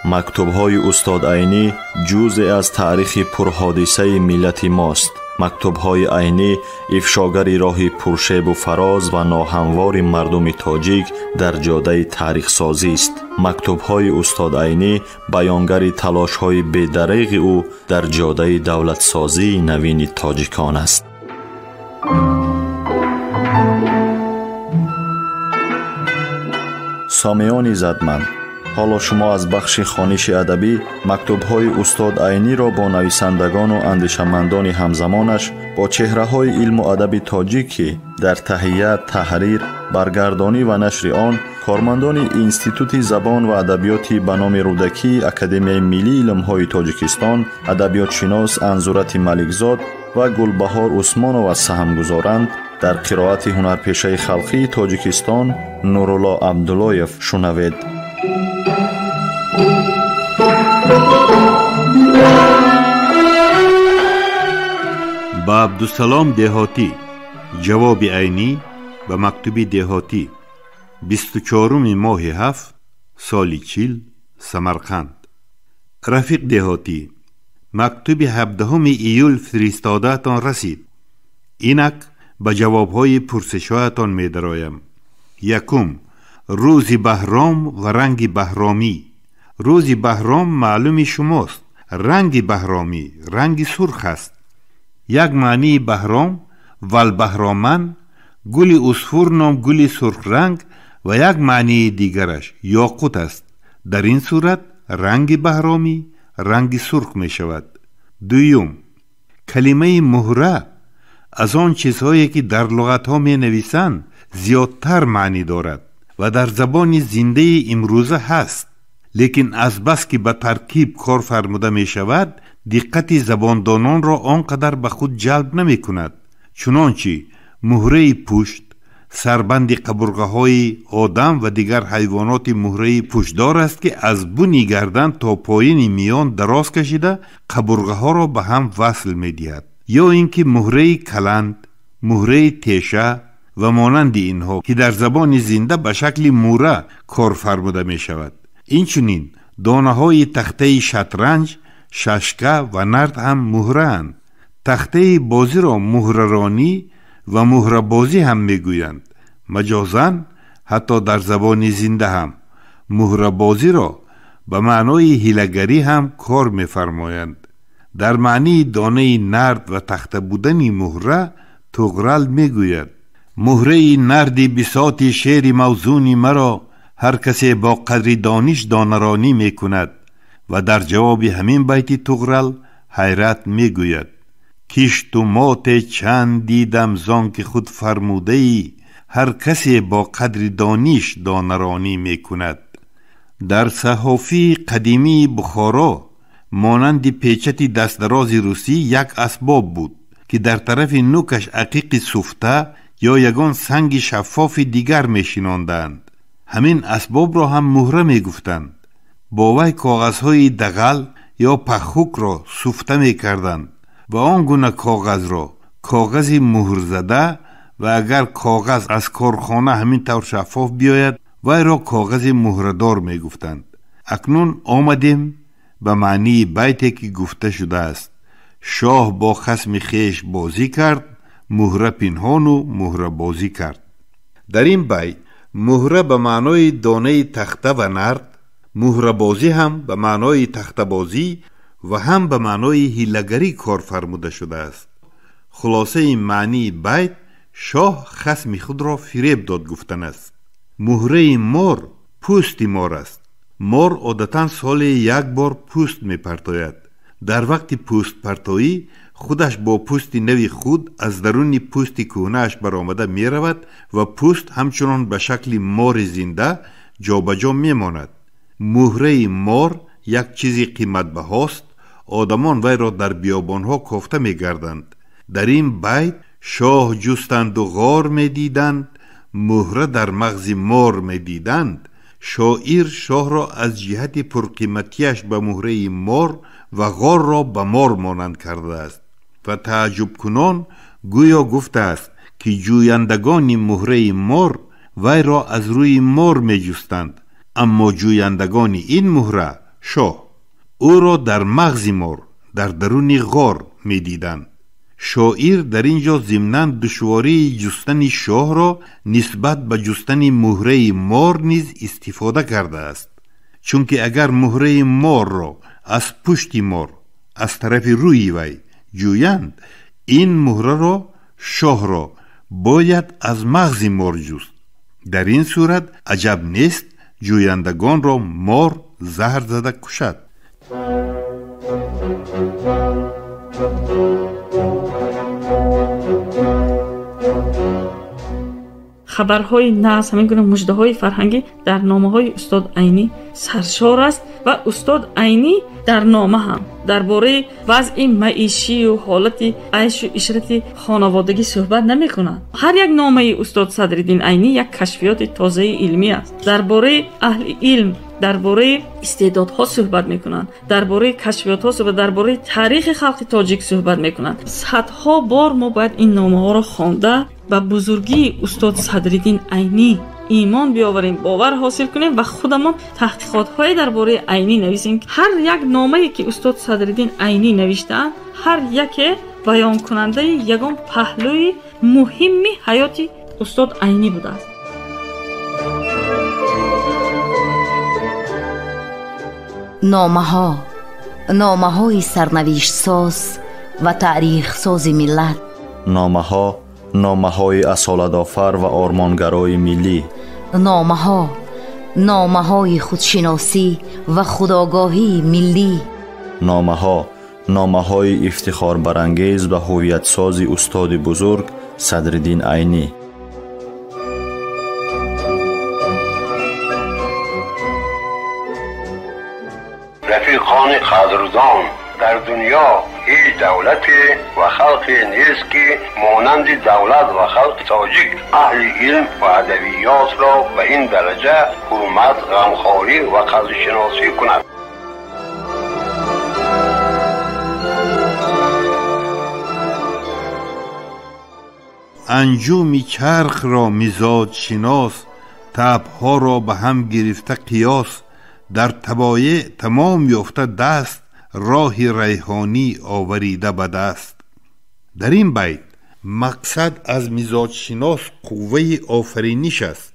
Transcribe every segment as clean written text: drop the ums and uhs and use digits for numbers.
Мактубҳои устод Айнӣ ҷузъе аз таърихи пурҳодисаи миллати мост. Мактубҳои Айнӣ ифшогари роҳи пуршебу фароз ва ноҳамвори мардуми тоҷик дар ҷодаи таърихсозист. Мактубҳои устод Айнӣ баёнгари талошҳои бедареғи ӯ дар ҷодаи давлатсозии навини тоҷикон аст. Сомиёни задманд, ҳоло шумо аз бахши хониши адабӣ мактубҳои устод Айниро бо нависандагону андешамандони ҳамзамонаш, бо чеҳраҳои илму адаби тоҷик, ки дар таҳия, таҳрир, баргардонӣ ва нашри он кормандони Институти забон ва адабиёти ба номи Рӯдакии Академияи миллии илмҳои Тоҷикистон, адабиётшинос Анзурати Маликзод ва Гулбаҳор Усмонова саҳм гузоранд, дар қироати ҳунарпешаи халқии Тоҷикистон Нурулло Абдуллоев шунавед. Ба Абдусалом Деҳотӣ ҷавоби Айнӣ ба мактуби Деҳотӣ 24 моҳи 7 соли 40, Самарқанд. Рафиқ Деҳотӣ, мактуби 17 июл фиристодаатон расид. Инак ба ҷавобҳои пурсишҳоятон медароям. Якум, рӯзи Баҳром ва ранги баҳромӣ. Рӯзи Баҳром маълуми шумост. Ранги баҳромӣ ранги сурх аст. Як маънии баҳром валбаҳроман гули усфур ном гули сурхранг ва як маънии дигараш ёқут аст. Дар ин сурат ранги баҳромӣ ранги сурх мешавад. Дуюм, калимаи муҳра аз он чизҳое ки дар луғатҳо менависанд зиёдтар маънӣ дорад ва дар забони зиндаи имрӯза ҳаст, лекин азбаски ба таркиб кор фармуда мешавад, диққати забондононро он қадар ба худ ҷалб намекунад. Чунончи муҳраи пушт сарбанди қабурғаҳои одам ва дигар ҳайвоноти муҳраи пуштдор аст, ки аз буни гардан то поини миён дароз кашида қабурғаҳоро ба ҳам васл медиҳад, ё ин ки муҳраи каланд, муҳраи теша ва монанди инҳо, ки дар забони зинда ба шакли мура кор фармуда мешавад. Инчунин донаҳои тахтаи шатранҷ, шашка ва нард ҳам муҳраанд. Тахтаи бозиро муҳраронӣ ва муҳрабозӣ ҳам мегӯянд. Маҷозан ҳатто дар забони зинда ҳам муҳрабозиро ба маънои ҳилагарӣ ҳам кор мефармоянд. Дар маънии донаи нард ва тахта будани муҳра Туғрал мегӯяд: муҳраи нарди бисоти шери мавзуни маро ҳар касе бо қадри дониш донаронӣ мекунад. Ва дар ҷавоби ҳамин байти Туғрал Ҳайрат мегӯяд: кишту моте чанд дидам зон ки худ фармудаӣ, ҳар касе бо қадри дониш донаронӣ мекунад. Дар саҳофии қадимии Бухоро монанди печати дастдарози русӣ як асбоб буд, ки дар тарафи нукаш ақиқи суфта ё ягон санги шаффофи дигар мешинондаанд. Ҳамин асбобро ҳам муҳра мегуфтанд. Бо вай коғазҳои дағал ё пахукро суфта мекарданд ва он гуна коғазро коғази муҳрзада, ва агар коғаз аз корхона ҳамин тавр шаффоф биёяд, вайро коғази муҳрадор мегуфтанд. Акнун омадем ба маънии байте ки гуфта шудааст: шоҳ бо хасми хеш бозӣ кард, муҳра пинҳону муҳрабозӣ кард. Дар ин байт муҳра ба маънои донаи тахта ва нард, муҳрабозӣ ҳам ба маънои тахтабозӣ ва ҳам ба маънои ҳилагарӣ кор фармуда шудааст. Хулосаи маънии байт шоҳ хасми худро фиреб дод гуфтан аст. Муҳраи мор пӯсти мор аст. Мор одатан соле як бор пӯст мепартояд. Дар вақти пӯстпартоӣ худаш бо пӯсти нави худ аз даруни пӯсти кӯҳнааш баромада меравад ва пӯст ҳамчунон ба шакли мори зинда ҷобаҷо мемонад. Муҳраи мор як чизи қиматбаҳост. Одамон вайро дар биёбонҳо кофта мегарданд. Дар ин байт шоҳ ҷустанду ғор медиданд, муҳра дар мағзи мор медиданд. Шоир шоҳро аз ҷиҳати пурқиматиаш ба муҳраи мор ва ғорро ба мор монанд кардааст ва тааҷҷубкунон гӯё гуфтааст, ки ҷӯяндагони муҳраи мор вайро аз рӯи мор меҷустанд, аммо ҷӯяндагони ин муҳра шоҳ. Ӯро дар мағзи мор, дар даруни ғор медиданд. Шоир дар ин ҷо зимнан душвории ҷустани шоҳро нисбат ба ҷустани муҳраи мор низ истифода кардааст. Чунки агар муҳраи морро аз пушти мор, аз тарафи рӯи вай ҷӯянд, ин муҳраро, шоҳро бояд аз мағзи мор ҷуст. Дар ин сурат аҷаб нест ҷӯяндагонро мор заҳр зада кушад. Хабарҳои нағз, ҳамин гуна муждаҳои фарҳангӣ дар номаҳои устод Айнӣ саршор аст ва устод Айнӣ дар нома ҳам дар бораи вазъи маишию ҳолати айшу ишрати хонаводагӣ суҳбат намекунад. Ҳар як номаи устод Садриддин Айнӣ як кашфиёти тозаи илмӣ аст. Дар бораи аҳли илм, дар бораи истеъдодҳо суҳбат мекунанд, дар бораи кашфиётҳо суҳбат, дар бораи таърихи халқи тоҷик суҳбат мекунанд. Садҳо бор мо бояд ин номаҳоро хонда ба бузургии устод Садриддин Айнӣ имон биёварем, бовар ҳосил кунем ва худамон таҳқиқотҳое дар бораи Айнӣ нависем. Ҳар як номае ки устод Садриддин Айнӣ навиштаанд, ҳар яке баёнкунандаи ягон паҳлӯи муҳимми ҳаёти устод Айнӣ будааст. Номаҳо, номаҳои сарнавиштсоз ва таърихсози миллат. Номаҳо, номаҳои асолатофар ва ормонгарои миллӣ. Номаҳо, номаҳои худшиносӣ ва худогоҳии миллӣ. Номаҳо, номаҳои ифтихорбарангез ва ҳувиятсози устоди бузург Садриддин Айнӣ. Рафиқони қадрдон, дар дунё ҳеҷ давлате ва халқе нест, ки монанди давлат ва халқи тоҷик аҳли илм ва адабиётро ба ин дараҷа ҳурмат, ғамхорӣ ва қадршиносӣ кунад. Анҷуми чархро мизоҷшинос, табҳоро ба ҳам гирифта қиёс, дар табоеъ тамом ёфта даст, роҳи райҳонӣ оварида ба даст. Дар ин байт мақсад аз мизоҷшинос қувваи офариниш аст.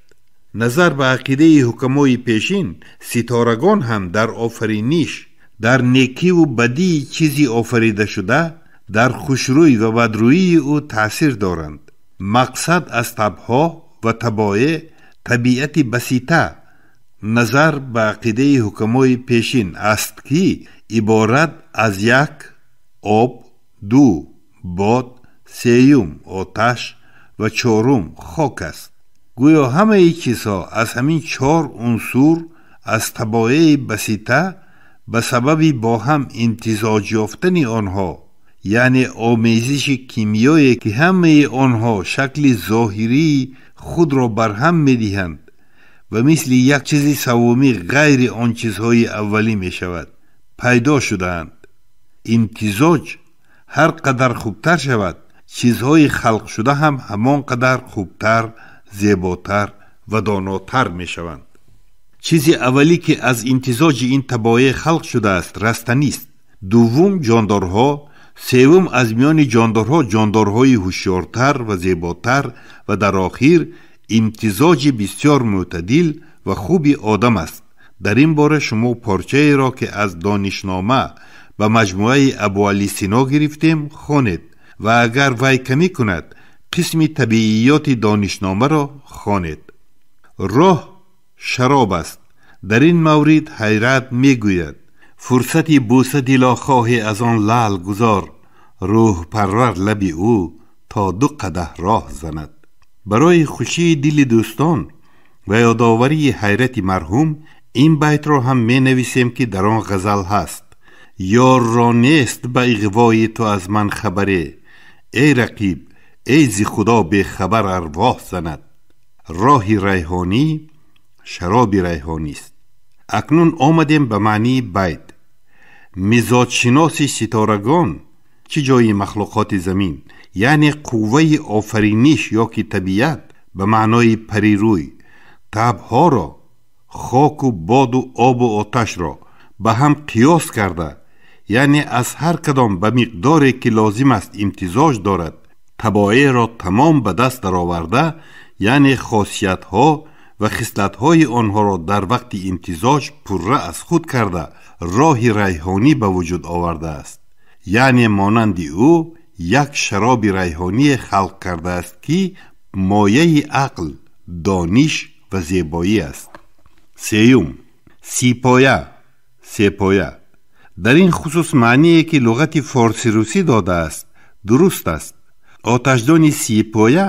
Назар ба ақидаи ҳукамои пешин, ситорагон ҳам дар офариниш, дар некиву бадии чизи офаридашуда, дар хушрӯй ва бадрӯии ӯ таъсир доранд. Мақсад аз табҳо ва табоеъ табиати басита, назар ба ақидаи ҳукамои пешин аст, ки иборат аз як об, ду бод, сеюм оташ ва чорум хок аст. Гӯё ҳамаи чизҳо аз ҳамин чор унсур аз табоеи басита ба сабаби бо ҳам имтизоҷ ёфтани онҳо, яъне омезиши кимиёе ки ҳамаи онҳо шакли зоҳирии худро барҳам медиҳанд ва мисли як чизи саввумӣ ғайри он чизҳои аввалӣ мешавад, пайдо шудаанд. Имтизоҷ ҳар қадар хубтар шавад, чизҳои халқшуда ҳам ҳамон қадар хубтар, зеботар ва донотар мешаванд. Чизи аввалӣ ки аз имтизоҷи ин табоеъ халқ шудааст растанист, дуввум ҷондорҳо, севум аз миёни ҷондорҳо ҷондорҳои ҳушёртар ва зеботар ва дар охир имтизоҷи бисёр мӯътадил ва хуби одам аст. Дар ин бора шумо порчаеро ки аз донишнома ба маҷмӯаи Абуалӣ Сино гирифтем хонед ва агар вай камӣ кунад, қисми табииёти донишномаро хонед. Роҳ шароб аст. Дар ин маврид ҳайрат мегӯяд: фурсати бӯса дилохоҳе аз он лаъл гузор, рӯҳпарвар лаби ӯ то ду қадаҳ роҳ занад. Барои хушии дили дӯстон ва ёдоварии ҳайрати марҳум ин байтро ҳам менависем, ки дар он ғазал ҳаст: ёрро нест ба иғвои ту аз ман хабаре, эй рақиб, эй зи худо бехабар арвоҳ занад. Роҳи райҳонӣ шароби райҳонист. Акнун омадем ба маънии байт. Мизоҷшиноси ситорагон чӣ ҷои махлуқоти замин, яъне қувваи офариниш ё ки табиат ба маънои парирӯй, табҳоро, хоку боду обу оташро ба ҳам қиёс карда, яъне аз ҳар кадом ба миқдоре ки лозим аст имтизоҷ дорад, табоеъро тамом ба даст дароварда, яъне хосиятҳо ва хислатҳои онҳоро дар вақти имтизоҷ пурра аз худ карда, роҳи райҳонӣ ба вуҷуд овардааст. Яъне монанди ӯ як шароби райҳоние халқ кардааст, ки мояи ақл, дониш ва зебоӣ аст. Сеюм, сипоя, сепоя. Дар ин хусус маъние ки луғати форсирусӣ додааст, дуруст аст. Оташдони сипоя,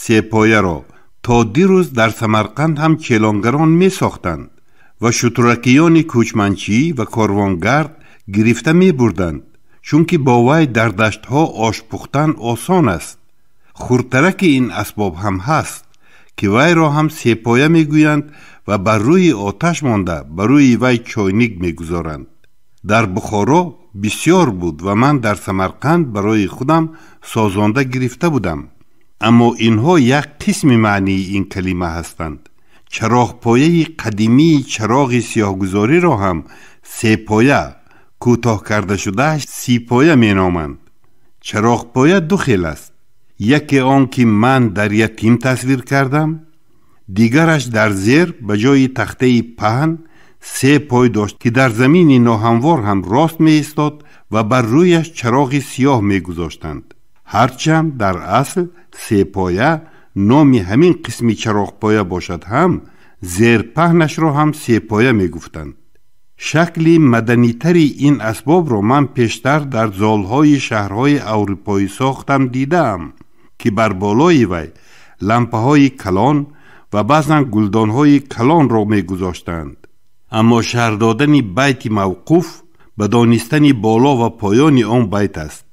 сепояро то дирӯз дар Самарқанд ҳам челонгарон месохтанд ва шутуракиёни кӯчманчӣ ва корвонгард гирифта мебурданд, чунки бо вай дар даштҳо ош пухтан осон аст. Хурдтараки ин асбоб ҳам ҳаст, ки вайро ҳам сепоя мегӯянд ва бар рӯи оташ монда ба рӯи вай чойник мегузоранд. Дар Бухоро бисёр буд ва ман дар Самарқанд барои худам созонда гирифта будам. Аммо инҳо як қисми маънии ин калима ҳастанд. Чароғпояи қадимии чароғи сиёҳгузориро ҳам сепоя, кӯтоҳ карда шудааш сипоя меноманд. Чароғпоя ду хел аст. Яке он ки ман дар ятим тасвир кардам, дигараш дар зер ба ҷои тахтаи паҳн се пой дошт, ки дар замини ноҳамвор ҳам рост меистод ва бар рӯяш чароғи сиёҳ мегузоштанд. Ҳарчанд дар асл сепоя номи ҳамин қисми чароғпоя бошад ҳам, зерпаҳнашро ҳам сепоя мегуфтанд. Шакли маданитари ин асбобро ман пештар дар золҳои шаҳрҳои аврупоӣ сохтам дидаам, ки бар болои вай лампаҳои калон ва баъзан гулдонҳои калонро мегузоштанд. Аммо шарҳ додани байти мавқуф ба донистани боло ва поёни он байт аст.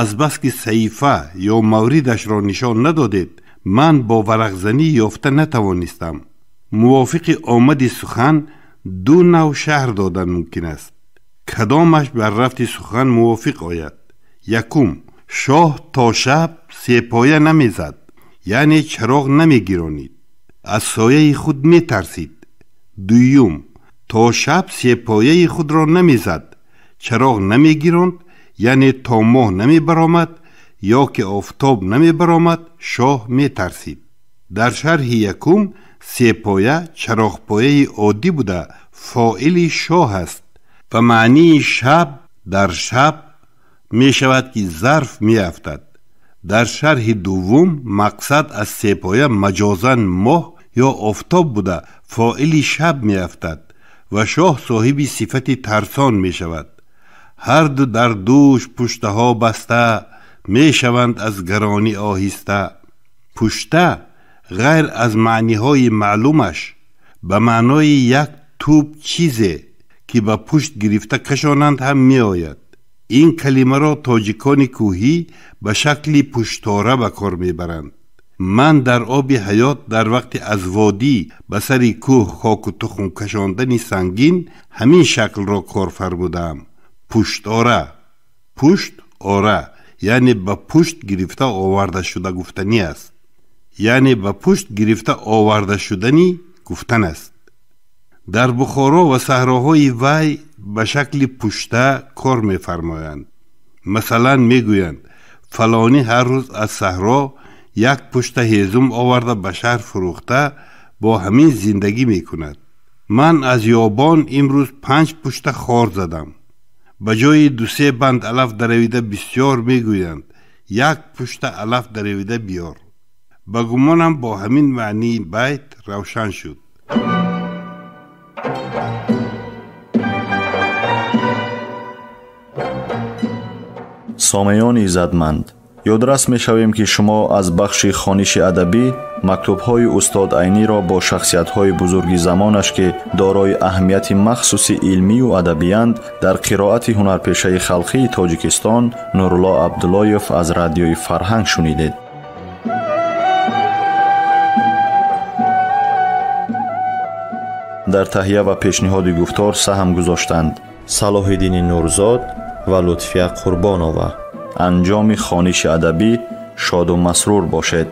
Азбаски саҳифа ё мавридашро нишон надодед, ман бо варақзанӣ ёфта натавонистам. Мувофиқи омади сухан ду нав шарҳ додан мумкин аст. Кадомаш бар рафти сухан мувофиқ ояд? Якум, шоҳ то шаб сепоя намезад, яъне чароғ намегиронид, аз сояи худ метарсид. Дуюм, то шаб сепояи худро намезад, чароғ намегиронд, яъне то моҳ намебаромад ё ки офтоб намебаромад, шоҳ метарсид. Дар шарҳи якум сепоя чароғпояи оддӣ буда фоили шоҳ аст ва маънии шаб дар шаб мешавад, ки зарф меафтад. Дар шарҳи дуввум мақсад аз сепоя маҷозан моҳ ё офтоб буда фоили шаб меафтад ва шоҳ соҳиби сифати тарсон мешавад. Ҳар ду дар дӯш пуштаҳо баста мешаванд аз гаронӣ оҳиста. Пушта ғайр аз маъниҳои маълумаш ба маънои як тӯб чизе ки ба пушт гирифта кашонанд ҳам меояд. Ин калимаро тоҷикони кӯҳӣ ба шакли пуштора ба кор мебаранд. Ман дар оби ҳаёт дар вақти аз водӣ ба сари кӯҳ хоку тухм кашондани сангин ҳамин шаклро кор фармудаам. Пуштора, пушт ора, яъне ба пушт гирифта оварда шуда гуфтанӣ аст. Яъне ба пушт гирифта оварда шудани гуфтан аст. Дар Бухоро ва саҳроҳои вай ба шакли пушта кор мефармоянд. Масалан мегӯянд фалонӣ ҳар рӯз аз саҳро як пушта ҳезум оварда ба шаҳр фурӯхта бо ҳамин зиндагӣ мекунад. Ман аз ёбон имрӯз 5 пушта хор задам. Ба ҷои 2-3 банд алаф даравида бисёр мегӯянд як пушта алаф даравида биёр. Ба гумонам бо ҳамин маънии байт равшан шуд. Сомеёни иззатманд, ёдрас мешавем, ки шумо аз бахши хониши адабӣ мактубҳои устод Айниро бо шахсиятҳои бузурги замонаш, ки дорои аҳамияти махсуси илмию адабиянд, дар қироати ҳунарпешаи халқии Тоҷикистон Нурулло Абдуллоев аз радиои Фарҳанг шунидед. Дар таҳия ва пешниҳоди гуфтор саҳм гузоштанд Салоҳиддини Нурзод ва Лутфия Қурбонова. Анҷоми хониши адабӣ шоду масрур бошед.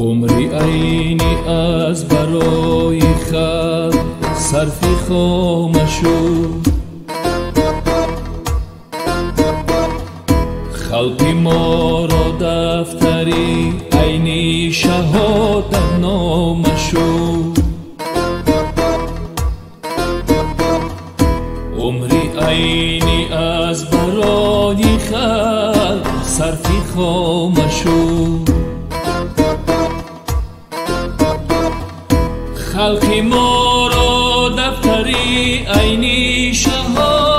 Умри Айнӣ аз барои халқ сарфи хома шуд. Халқи моро дафтари Айнӣ шаҳодатнома шуд. Умри Айнӣ аз барои халқ сарфи хома шуд. Халқи моро дафтари Айнӣ шаҳодатнома